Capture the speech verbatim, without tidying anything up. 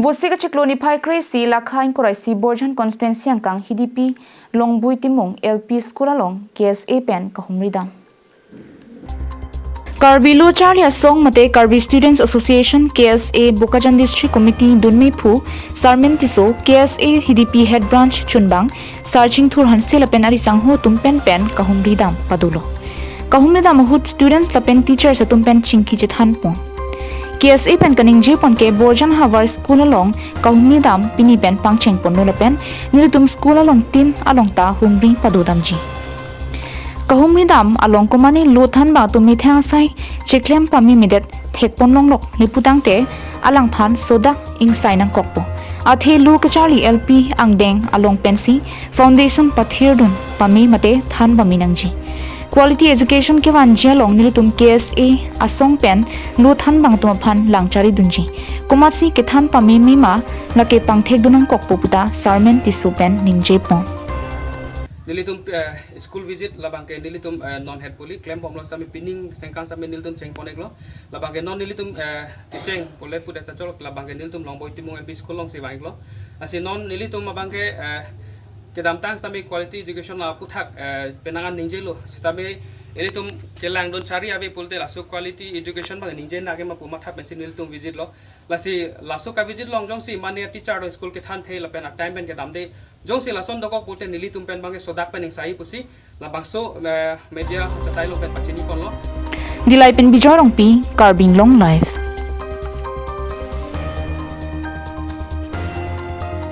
Vosik achiklo niphai kre-isi lakha ingkoi ra isi Borjan constituency angkang Hidipi Longboi Timung L P School along K S A pen kahumri dam. Karbi Lo Charli Asong mate Karbi Students Association, K S A, Bokajan District Committee dunmephu Sarmen Tisso, K S A Hidipi Head Branch chunbang Sarchingthur Hanse lapen ari sangho atum pen pen kahumri dam padolo. Kahumri dam ahut students lapen teachers atum pen chingki chethanpon. K S A pen kaningjepon ke Borjan Havar School along kahumri dam pini pen pangchengponlo lapen nelitum school along tin along ta humri padodamji. Kahumri dam along komane lo thanbang atum methang asai cheklem pamemedet thekpon longlok le putangte alangphan sodak ingsai nangkokpo. Athe lo kacharli L P angdeng along pensi foundation pathirdun pame mate than pame nangji. Quality education kevanji along nelitum K S A asong pen lo thanbang atum aphan lang charidunji. Komatsi kethan pameme ma lake pangthekdun nangkokpo puta Sarmen Tisso pen ningjepon. Nelitum, eh, school visit labang ke nelitum, eh, non het poli klem bomlo sami pining sengkan sami nelitum chengpon-iklo. Labang ke non nelitum, eh, cheng pole puda sachol labang ke nelitum Longboi Timung L P School alongsi vang-iklo. Lasi non nelitum abang ke, eh, kedamtang sami quality education la aputhak, eh, penang an ningjelo. Sitame ilitum kelangdun chari ave pulote laso quality education abang ningje nangji ma pu matha pensi nelitum visit lo. Lasi laso kavisit along jongsi mane teacher do school kethan the lapen a time pen kedamde jongsi lason dokok pulote nelitum pen abang ke sodak pen ingsai pusi labangso, eh, media sachetailo pen pachiniponlo. Dillai pen Bijoy Rongpi, Karbi Anglong Live.